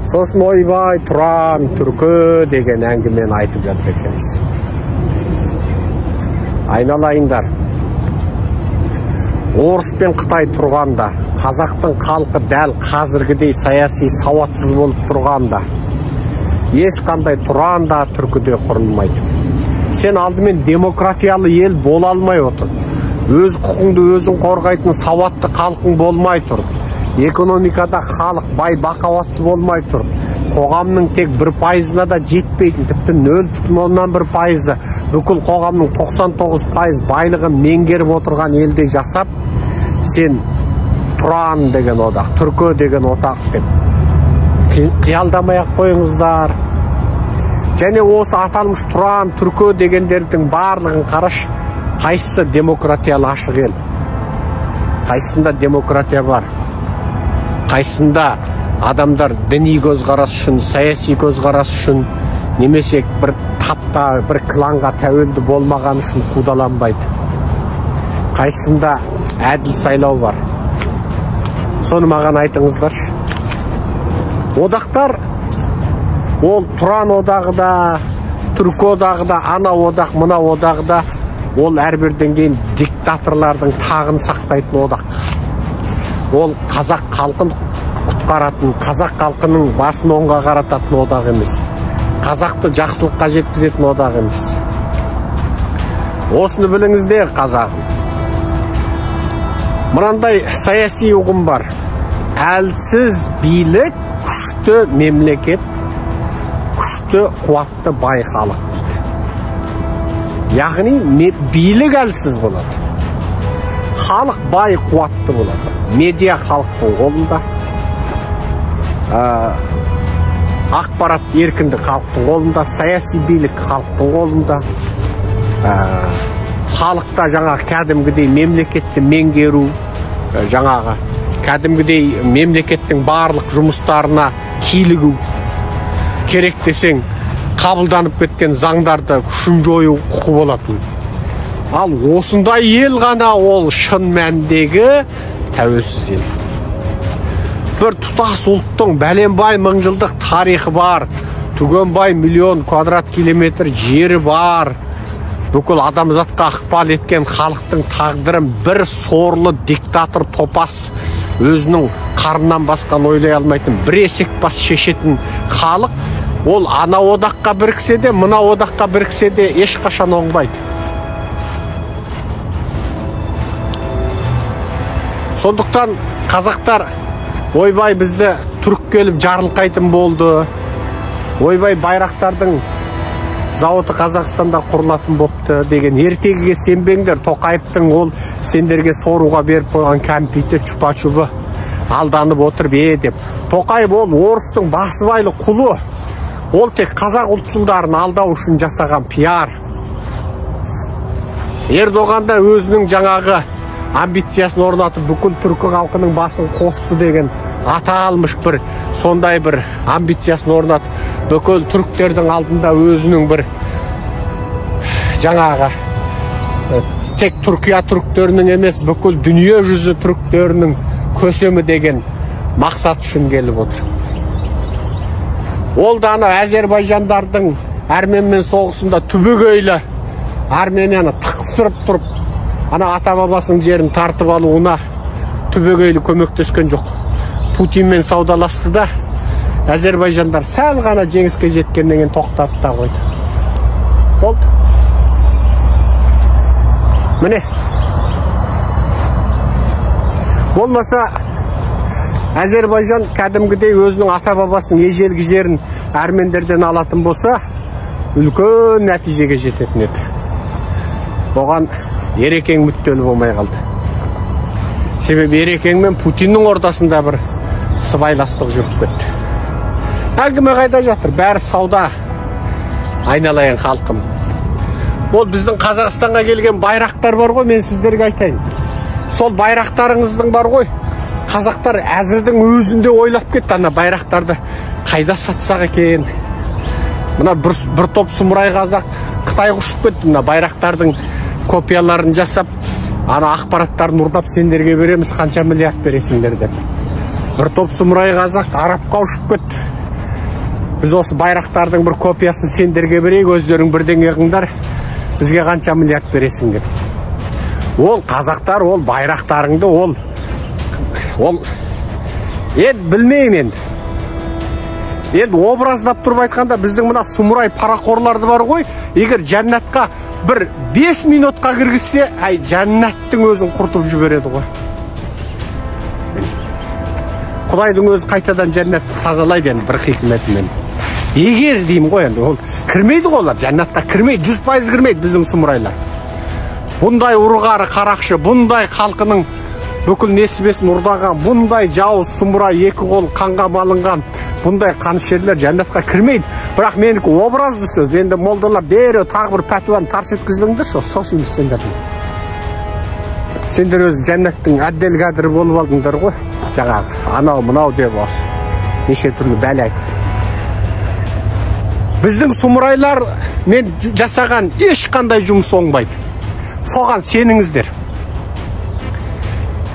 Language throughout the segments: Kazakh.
Сосын ойбай, Тұран, түркі деген әңгімені айтып жатыр екенбіз. Айналайындар, орыс пен Қытай тұрғанда, қазақтың халқы дәл қазіргідей саяси сауатсыз болып тұрғанда, ешқандай Тұран да, түркі де құрылмайды. Сен алдымен демократиялы ел бола алмай отыр. Өз құқыңды өзің қорғайтын сауатты халқың болмай тұр. Экономикада халық бай бақауатты болмай тұр. Қоғамның тек 1%-ына да жетпейтін, тіпті 0,1%-ы бүкіл қоғамның 99% байлығын меңгеріп отырған елде жасап, сен Тұран деген одақ, түркі деген одақ деп қиялдамай ақ қойыңыздар. Және осы аталмыш Тұран, түркі дегендердің барлығын қараш, қайсысы демократиялы ашық ел? Қайсысында демократия бар? Қайсысында адамдар діни көзқарас үшін, саяси көзқарас үшін, немесе бір тапта, бір кланға тәуелді болмаған үшін қудаланбайды? Қайсысында әділ сайлау бар? Соны маған айтыңыздаршы. Одақтар, ол Тұран одағы да, түркі одағы да, ана одақ, мына одағы да, ол әрбірден кейін диктаторлардың тағын сақтайтын одақ. Ол қазақ халқын құтқаратын, қазақ халқының басын оңға қарататын одақ емес. Қазақты жақсылыққа жеткізетін одақ емес. Осыны біліңіздер, қазағым. Мынандай саяси ұғым бар. Әлсіз билік, күшті мемлекет, күшті, қуатты бай халық дейді. Яғни билік әлсіз болады. Халық бай қуатты болады. Медиа халықтың қолында. Ақпарат еркіндік халықтың қолында, саяси билік халықтың қолында. Халықта жаңағы кәдімгідей мемлекетті меңгеру, жаңағы кәдімгідей мемлекеттің барлық жұмыстарына килігу, керек десең қабылданып кеткен заңдарды күшін жою құқы болатын. Ал осындай ел ғана ол шын мәндегі тәуелсіз ел. Бір тұтас ұлттың бәленбай мыңжылдық тарихы бар, түгенбай миллион квадрат километр жері бар, бүкіл адамзатқа ықпал еткен халықтың тағдырын бір сорлы диктатор топас, өзінің қарнынан басқан ойлай алмайтын бір есек бас шешетін халық, ол ана одаққа біріксе де, мына одаққа біріксе де ешқашан оңбайды. Сондықтан қазақтар ойбай бізді түрік келіп жарылқайтын болды, ойбай байрақтардың зауыты Қазақстанда құрылатын бопты деген ертегіге сенбеңдер. Тоқаевтың ол сендерге соруға беріп қойған кәмпиті, чупа-чубы алданып отырып деп. Тоқаев ол орыстың басыбайлы құлы. Ол тек қазақ ұлтшылдарын алдау үшін жасаған пиар. Ердоған да өзінің жаңағы амбициясын орнатып бүкіл түркі халқының басын қосты деген аталмыш бір сондай бір амбициясын орнатып бүкіл түріктердің алдында өзінің бір жаңағы тек Түркия түріктерінің емес, бүкіл дүние жүзі түріктерінің көсемі деген мақсат үшін келіп отыр. Ол да ана әзербайжандардың әрменмен соғысында түбегейлі Арменияны тықсырып тұрып ана ата-бабасының жерін тартып алуына түбегейлі көмектескен жоқ. Путинмен саудаласты да, әзербайжандар сәл ғана жеңіске жеткеннен кейін тоқтатты да қойды. Болды. Міне. Болмаса Әзербайжан кәдімгідей өзінің ата-бабасының ежелгі жерін әрмендерден алатын болса, үлкен нәтижеге жететін еді. Оған Ерекең мүдделі болмай қалды. Себебі Ерекең мен Путиннің ортасында бір сыбайластық жүріп кетті. Әңгіме қайда жатыр? Бәрі сауда. Айналайын халқым. Ол біздің Қазақстанға келген байрақтар бар ғой, мен сіздерге айтайын. Сол байрақтарыңыздың бар ғой, қазақтар әзірдің өзінде ойлап кетті, ана байрақтарды қайда сатсақ екен. Мына бір топ сұмырай қазақ Қытайға ұшып кетті, мына байрақтардың копияларын жасап, ана ақпараттарын ұрлап сендерге береміз, қанша миллиард бересіңдер деп. Бір топ сұмырай қазақ Арабқа ұшып кетті. Біз осы байрақтардың бір копиясын сендерге берейік, өздерің бірдеңе қылыңдар, бізге қанша миллиард бересің деп. Ол қазақтар, ол байрақтарыңды, ол енді білмеймін енді. Енді образдап тұрып айтқанда, біздің мына сұмырай парақорларды бар ғой, егер жәннатқа бір 5 минутқа кіргізсе, әй, жәннаттың өзін құртып жібереді ғой. Құдайдың өзі қайтадан жәннатты тазалайды енді бір хикметімен. Егер деймін ғой енді, ол кірмейді ғой олар, жәннатқа кірмейді, 100% кірмейді біздің сұмырайлар. Бұндай ұрғары қарақшы, бұндай халқының бүкіл несібесін ұрдаған, бұндай жауыз сұмырай екі қол қанға малынған, бұндай қанішерлер жәннатқа кірмейді. Бірақ менікі образды сөз. Енді молдалар дереу тағы бір пәтуаны тарс еткізбеңдерші, шошимыз сендерден. Сендер өзі жәннаттың әддел қадірі болып алдыңдар ғой. Жаңағы анау мынау деп осы неше түрлі бәле айтып. Біздің сұмырайлар мен жасаған ешқандай жұмыс оңбайды. Соған сеніңіздер.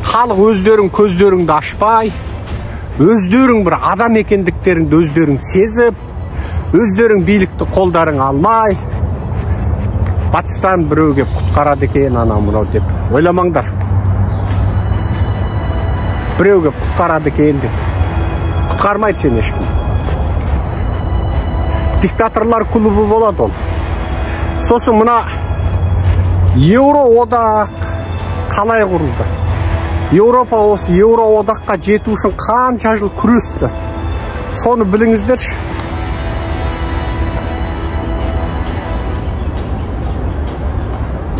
Халық өздерің көздеріңді ашпай, өздерің бір адам екендіктеріңді өздерің сезіп, өздерің билікті қолдарың алмай, батыстан біреу кеп құтқарады екен анау мынау деп ойламаңдар. Біреу кеп құтқарады екен деп. Құтқармайды сені ешкім. Диктаторлар клубы болады ол. Сосын мына Еуроодақ қалай құрылды? Еуропа осы Еуроодаққа жету үшін қанша жыл күресті. Соны біліңіздерші.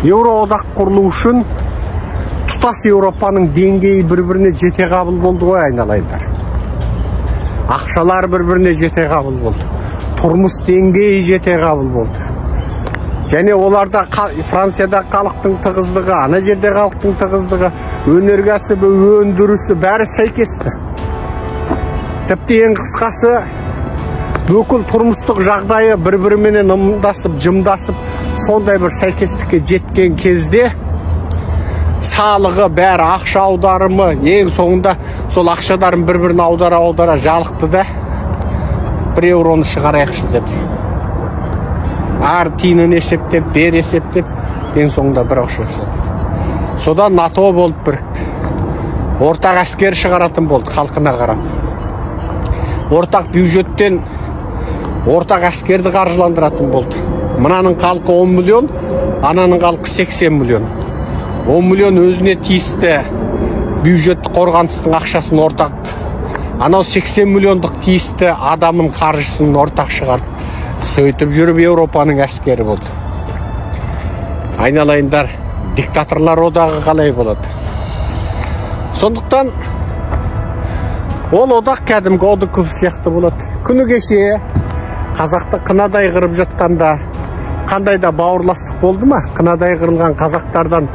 Еуроодақ құрылу үшін тұтас Еуропаның деңгейі бір-біріне жете қабыл болды ғой, айналайындар. Ақшалар бір-біріне жете қабыл болды. Тұрмыс деңгейі жете қабыл болды. Және оларда Францияда халықтың тығыздығы, ана жерде халықтың тығыздығы, өнеркәсібі, өндірісі бәрі сәйкесті. Тіпті ең қысқасы, бүкіл тұрмыстық жағдайы бір-біріменен ымдасып, жымдасып, сондай бір сәйкестікке жеткен кезде салығы бәрі, ақша аударымы, ең соңында сол ақшаларын бір-біріне аудара-аудара жалықты да, 1 евроны шығарайықшы деді. Әр тиынын есептеп, бер есептеп, ең соңында бір ақша жасады. Содан НАТО болып бірікті. Ортақ әскер шығаратын болды халқына қарап. Ортақ бюджеттен ортақ әскерді қаржыландыратын болды. Мынаның халқы 10 миллион, ананың халқы 80 миллион. 10 миллион өзіне тиісті бюджет қорғаныстың ақшасын ортақ, анау 80 миллиондық тиісті адамның қаржысын ортақ шығарып, сөйтіп жүріп Еуропаның әскері болды. Айналайындар, диктаторлар одағы қалай болады? Сондықтан ол одақ кәдімгі ОДКБ сияқты болады. Күні кеше қазақты қынадай қырып жатқанда қандай да бауырластық болды ма? Қынадай қырылған қазақтардан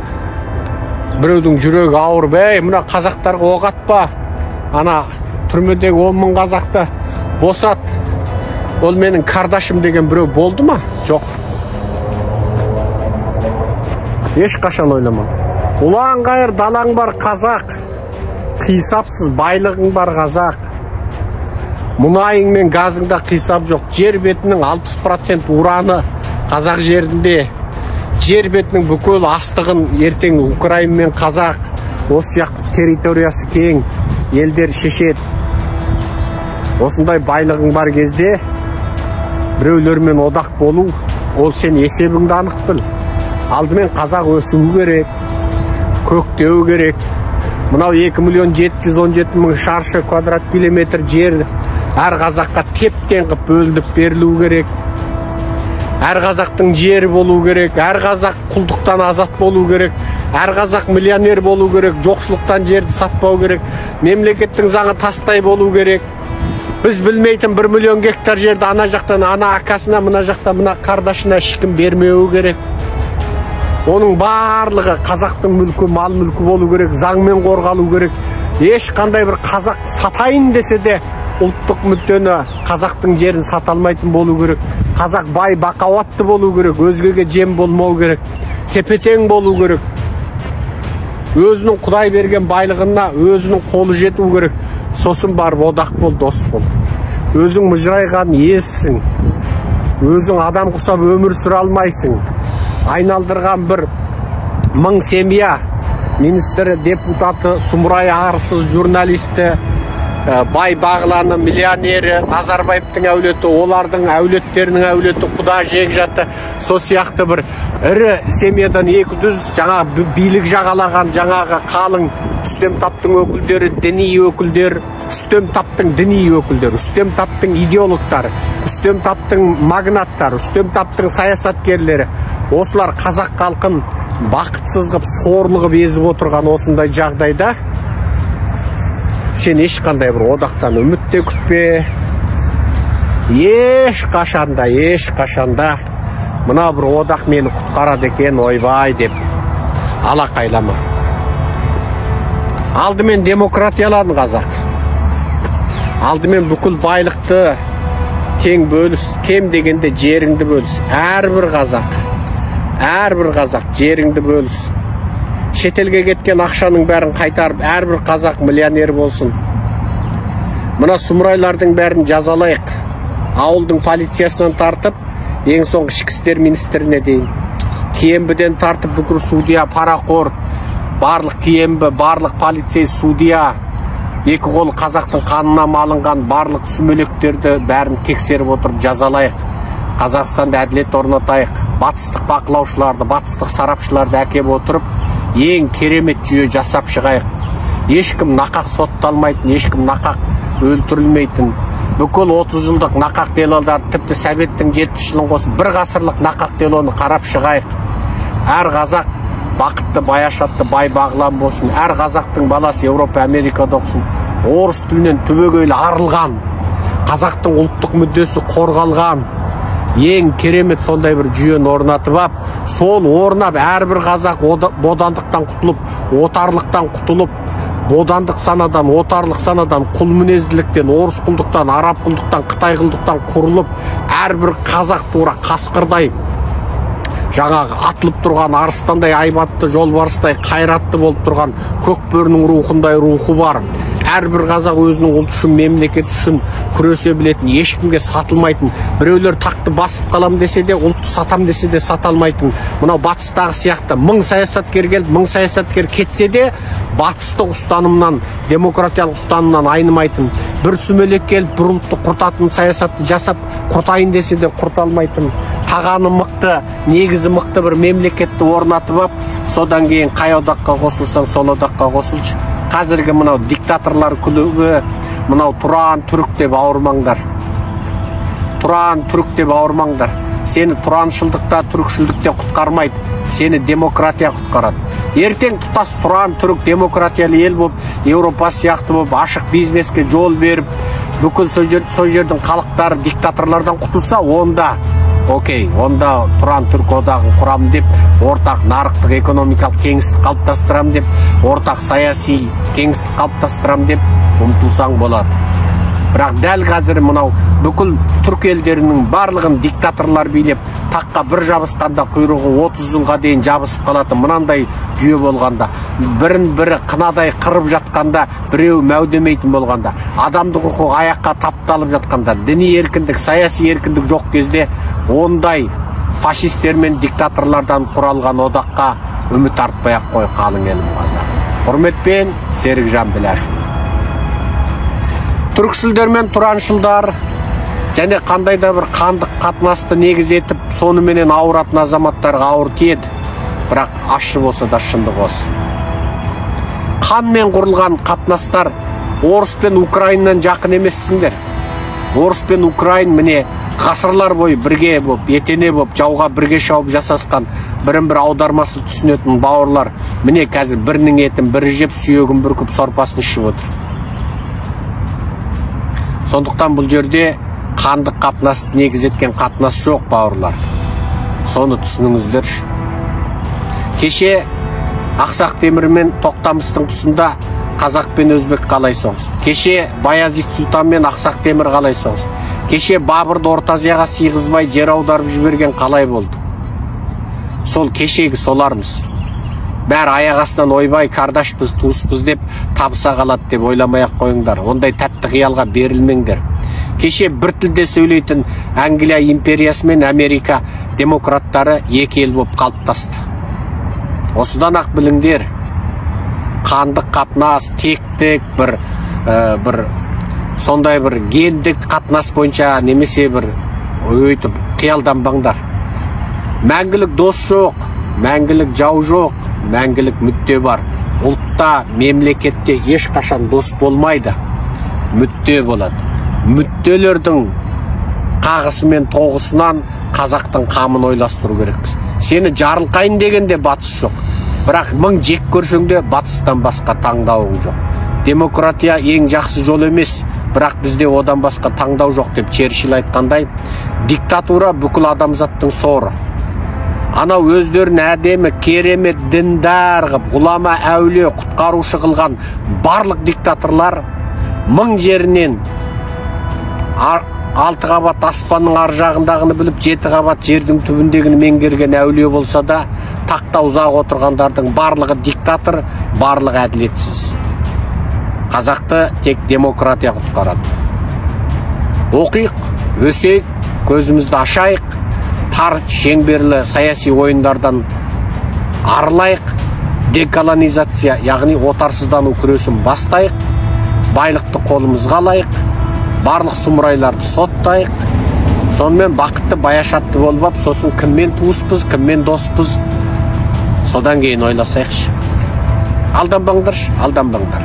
біреудің жүрегі ауырып, әй, мына қазақтарға оқ атпа, ана түрмедегі 10 мың қазақты босат, ол менің кардашым деген біреу болды ма? Жоқ. Ешқашан ойламады. Ұлан-ғайыр далаң бар қазақ, қисапсыз байлығың бар қазақ. Мұнайың мен газыңда қисап жоқ. Жер бетінің 60% ураны қазақ жерінде. Жер бетінің бүкіл астығын ертең Украин мен қазақ, осы сияқты территориясы кең елдер шешеді. Осындай байлығың бар кезде біреулермен одақ болу, ол сен есебіңді анық біл. Алдымен қазақ өсуі керек, көктеу керек. Мынау 2 717 000 шаршы квадрат километр жер әр қазаққа теп-тең қып бөлініп берілу керек. Әр қазақтың жері болу керек, әр қазақ құлдықтан азат болу керек, әр қазақ миллионер болу керек, жоқшылықтан жерді сатпау керек, мемлекеттің заңы тастай болу керек. Біз білмейтін 1 миллион гектар жерді ана жақтан ана акасына, мына жақтан мына қардашына ешкім бермеуі керек. Оның барлығы қазақтың мүлкі, мал мүлкі болу керек, заңмен қорғалу керек. Ешқандай бір қазақ сатайын десе де ұлттық мүддені, қазақтың жерін сата алмайтын болу керек. Қазақ бай бақауатты болу керек, өзгеге жем болмау керек, тепе-тең болу керек. Өзінің Құдай берген байлығына өзінің қолы жету керек. Сосын барып одақ бол, дос бол. Өзің мыжырайған ессің, өзің адам құсап өмір сүре алмайсың. Айналдырған бір мың семья, министрі, депутаты, сұмырай арсыз журналисті, бай бағланы, миллионері, Назарбаевтың әулеті, олардың әулеттерінің әулеті, құда жекжаты, сол сияқты бір ірі семьядан екі жүз жаңағы билік жағалаған жаңағы қалың үстем таптың өкілдері, діни өкілдер, үстем таптың діни өкілдері, үстем таптың идеологтары, үстем таптың магнаттары, үстем таптың саясаткерлері, осылар қазақ халқын бақытсыз қып, сорлы қып езіп отырған осындай жағдайда сен ешқандай бір одақтан үміт те күтпе. Ешқашанда, ешқашанда мына бір одақ мені құтқарады екен, ойбай деп алақайлама. Алдымен демократиялан қазақ. Алдымен бүкіл байлықты тең бөліс, кем дегенде жеріңді бөліс. Әрбір қазақ, әрбір қазақ жеріңді бөліс. Шетелге кеткен ақшаның бәрін қайтарып, әрбір қазақ миллионер болсын. Мына сұмырайлардың бәрін жазалайық. Ауылдың полициясынан тартып, ең соңғы ішкі істер министріне дейін. КМБ-ден тартып бүкіл судья, парақор, барлық КМБ, барлық полицей, судья, екі қолы қазақтың қанына малынған барлық сүмелектерді бәрін тексеріп отырып жазалайық. Қазақстанда әділет орнатайық. Батыстық бақылаушыларды, батыстық сарапшыларды әкеп отырып, ең керемет жүйе жасап шығайық. Ешкім нақақ сотталмайтын, ешкім нақақ өлтірілмейтін. Бүкіл 30 жылдық нақақ делоларды, тіпті Советтің 70 жылын қосып, бір ғасырлық нақақ делоны қарап шығайық. Әр қазақ бақытты, баяшатты, бай бағлан болсын. Әр қазақтың баласы Еуропа, Америкада оқысын. Орыс тілінен түбегейлі арылған, қазақтың ұлттық мүддесі қорғалған, ең керемет сондай бір жүйені орнатып ап, сол орнап әрбір қазақ бодандықтан құтылып, отарлықтан құтылып, бодандық санадан, отарлық санадан, құл мінезділіктен, орыс құлдықтан, араб құлдықтан, қытай құлдықтан құрылып, әрбір қазақ тура қасқырдай жаңағы атылып тұрған арыстандай айбатты, жолбарыстай қайратты болып тұрған көкбөрінің рухындай рухы бар. Әрбір қазақ өзінің ұлты үшін, мемлекет үшін күресе білетін, ешкімге сатылмайтын, біреулер тақты басып қалам десе де, ұлтты сатам десе де сата алмайтын. Мынау батыстағы сияқты мың саясаткер келіп, мың саясаткер кетсе де, батыстық ұстанымнан, демократиялық ұстанымнан айнымайтын, бір сүмелек келіп, бір ұлтты құртатын саясатты жасап, құртайын десе де құрта алмайтын, тағаны мықты, негізі мықты бір мемлекетті орнатып ап, содан кейін қай одаққа қосылсаң, сол одаққа қосылшы. Қазіргі мынау диктаторлар клубы, мынау Тұран, Түрік деп ауырмаңдар. Тұран, Түрік деп ауырмаңдар. Сені тұраншылдықта, түрікшілдікте құтқармайды. Сені демократия құтқарады. Ертең тұтас Тұран, Түрік демократиялы ел болып, Еуропа сияқты болып, ашық бизнеске жол беріп, бүкіл сол жердің халықтары диктаторлардан құтылса, онда окей, онда Тұран Түрік одағын құрам деп, ортақ нарықтық экономикалық кеңістік қалыптастырам деп, ортақ саяси кеңістік қалыптастырам деп ұмтылсаң болады. Бірақ дәл қазір мынау бүкіл түрік елдерінің барлығын диктаторлар билеп, таққа бір жабысқанда құйрығы 30 жылға дейін жабысып қалатын мынандай жүйе болғанда, бірін бірі қынадай қырып жатқанда, біреу мәудемейтін болғанда, адамдық құқық аяққа тапталып жатқанда, діни еркіндік, саяси еркіндік жоқ кезде, ондай фашистер мен диктаторлардан құралған одаққа үміт артпай ақ қой, қалың елім қазақ. Құрметпен, Серікжан Біләшев. Түркшілдер мен тұраншылдар және қандай да бір қандық қатынасты негіз етіп, соныменен ауыратын азаматтарға ауыр тиеді. Бірақ ащы болса да шындық осы. Қанмен құрылған қатынастар орыс пен Украиннан жақын емессіңдер. Орыс пен Украин міне ғасырлар бойы бірге болып, етене болып, жауға бірге шауып жасасқан, бірін бір аудармасы түсінетін бауырлар міне қазір бірінің етін бірі жеп, сүйегін бүркіп, сорпасын ішіп отыр. Сондықтан бұл жерде қандық қатынасты негіз еткен қатынас жоқ, бауырлар. Соны түсініңіздерші. Кеше Ақсақ Темір мен Тоқтамыстың тұсында қазақ пен өзбек қалай соғысты? Кеше Баязид сұлтан мен Ақсақ Темір қалай соғысты? Кеше Бабырды Орта Азияға сыйғызбай жер аударып жіберген қалай болды? Сол кешегі солармыз. Бәрі аяқ астынан ойбай, кардашпыз, туыспыз деп табыса қалады деп ойламай ақ қойыңдар. Ондай тәтті қиялға берілмеңдер. Кеше бір тілде сөйлейтін Англия империясы мен Америка демократтары екі ел болып қалыптасты. Осыдан ақ біліңдер, қандық қатынас, тектік, бір сондай бір гендік қатынас бойынша немесе бір өйтіп қиялданбаңдар. Мәңгілік дос жоқ, мәңгілік жау жоқ, мәңгілік мүдде бар. Ұлтта, мемлекетте ешқашан дос болмайды, мүдде болады. Мүдделердің қағысы мен тоғысынан қазақтың қамын ойластыру керекпіз. Сені жарылқайын дегенде батыс жоқ, бірақ мың жек көрсең де батыстан басқа таңдауың жоқ. Демократия ең жақсы жол емес, бірақ бізде одан басқа таңдау жоқ деп Черчилль айтқандай, диктатура бүкіл адамзаттың соры. Анау өздерін әдемі, керемет діндар қып, ғұлама, әулие, құтқарушы қылған барлық диктаторлар мың жерінен алты қабат аспанның ар жағындағыны біліп, жеті қабат жердің түбіндегіні меңгерген әулие болса да, тақта ұзақ отырғандардың барлығы диктатор, барлығы әділетсіз. Қазақты тек демократия құтқарады. Оқиық, өсейік, көзімізді ашайық, тар шеңберлі саяси ойындардан арылайық, деколонизация, яғни отарсыздану күресін бастайық, байлықты қолымызға алайық, барлық сұмырайларды соттайық, сонымен бақытты баяшатты болып ап, сосын кіммен туыспыз, кіммен доспыз, содан кейін ойласайықшы. Алданбаңдаршы, алданбаңдар.